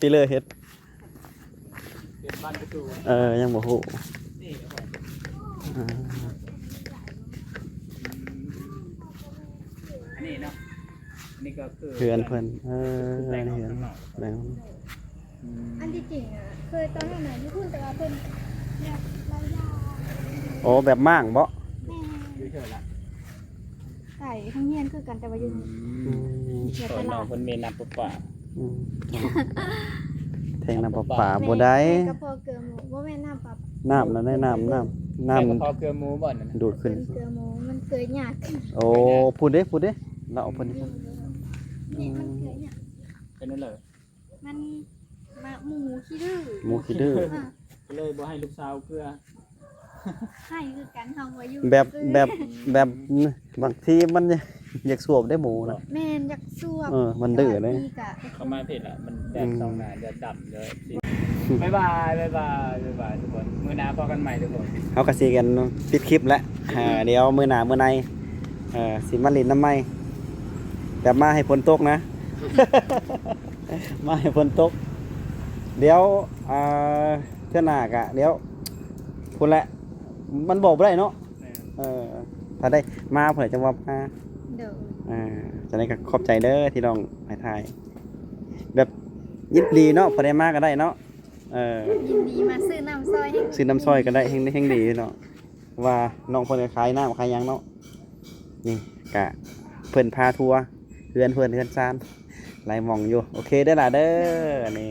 ຕິເລີເຮັດ ເປັນບານປະຕູ ເອີ ຍັງບໍ່ຮູ້ ນີ້ ອ່າ ອັນນີ້ເນາະ ອັນນີ້ກໍຄືເຮືອນເພິ່ນ ເອີ ເຮືອນ ເຮືອນ ແມ່ນ ອືມ ອັນທີ່ຈິງອະ ເຄີຍຕອນນັ້ນນະຢູ່ພຸ້ນ ແຕ່ວ່າເພິ່ນແບບລາວຢາ ໂອ້ ແບບມ້າງເບາະ? ແມ່ນ ຢູ່ເທິງລະ ໃກ້ໂຮງຮຽນຄືກັນ ແຕ່ວ່າຢູ່ ອືມ ອືມ ເຂດຕະຫຼາດ ເພິ່ນມີນ້ຳປະປາ ອືມ ແທງນ້ຳປະປາບໍ່ໄດ້ ແມ່ນ ແມ່ນກະເພາະເກືອໝູ ບໍ່ແມ່ນນ້ຳປະ ນ້ຳນັ້ນໄດ໋ ນ້ຳ ນ້ຳ ນ້ຳ ແມ່ນກະເພາະເກືອໝູບໍ່ນັ້ນ ດູດຂຶ້ນ ເກືອໝູ ມັນເກີຍຍາກ ໂອ້ ເກີຍຍາກ ພຸ້ນເດ້ ພຸ້ນເດ້ ລາວເອົາພຸ້ນ ອືມ ນີ້ມັນເກີຍຍາກ ເປັນນັ້ນເລີຍ ມັນ ມາ ໝູຂີ້ດື້ ໝູຂີ້ດື້ ອ່າ ກໍເລີຍບໍ່ໃຫ້ລູກສາວເກືອ ໃຫ້ຄືກັນ ເຮົາບໍ່ຢູ່ ແບບ ແບບ ແບບ ບາງທີມັນຢາກສວບໄດ້ໝູນະ ແມ່ນ ຢາກສວບ ເອີ ມັນດື້ເດ້ ເຂົາມາຜິດລະ ມັນແດດ ອືມ ສ່ອງໜ້າ ແດດດຳເດີ ບາຍບາຍ ບາຍບາຍ ບາຍບາຍທຸກຄົນ ມື້ໜ້າພໍ້ກັນໃໝ່ທຸກຄົນ ເຮົາກໍຊິກັນປິດຄລິບແລ້ວ ອ່າ ດຽວມື້ໜ້າມື້ໃນ ເອີ ຊິມາຫຼິ້ນນຳໃໝ່ ແບບມາໃຫ້ຝົນຕົກນະ ມາໃຫ້ຝົນຕົກ ດຽວ ອ່າ ເທື່ອໜ້າກະ ດຽວ ພຸ້ນແຫຼະ ມັນບອກບໍ່ໄດ້ເນາະ ແມ່ນ ເອີ ຖ້າໄດ້ມາພຸ້ນແຫຼະ ຈັ່ງວ່າມາ ໂດຍ ອ່າ ຈັ່ງໃດກໍຂອບໃຈເດີທີ່ນ້ອງໃຫ້ຖ່າຍ ແບບຍິນດີເນາະ ຜູ້ໃດມາກໍໄດ້ເນາະ ເອີ ຍິນດີ ມາຊື້ນ້ຳຊ່ອຍ ຊື້ນ້ຳຊ່ອຍກໍໄດ້ ແຮ່ງ ແຮ່ງດີເນາະ ວ່ານ້ອງເພິ່ນກໍຂາຍນ້ຳຂາຍຫຍັງເນາະ ນີ້ກະເພິ່ນພາທົວເຮືອນເພິ່ນ ເຮືອນຊານ ຫຼາຍໝ່ອງຢູ່ ໂອເຄເດີຫຼ້າເດີ ໂດຍ ນີ້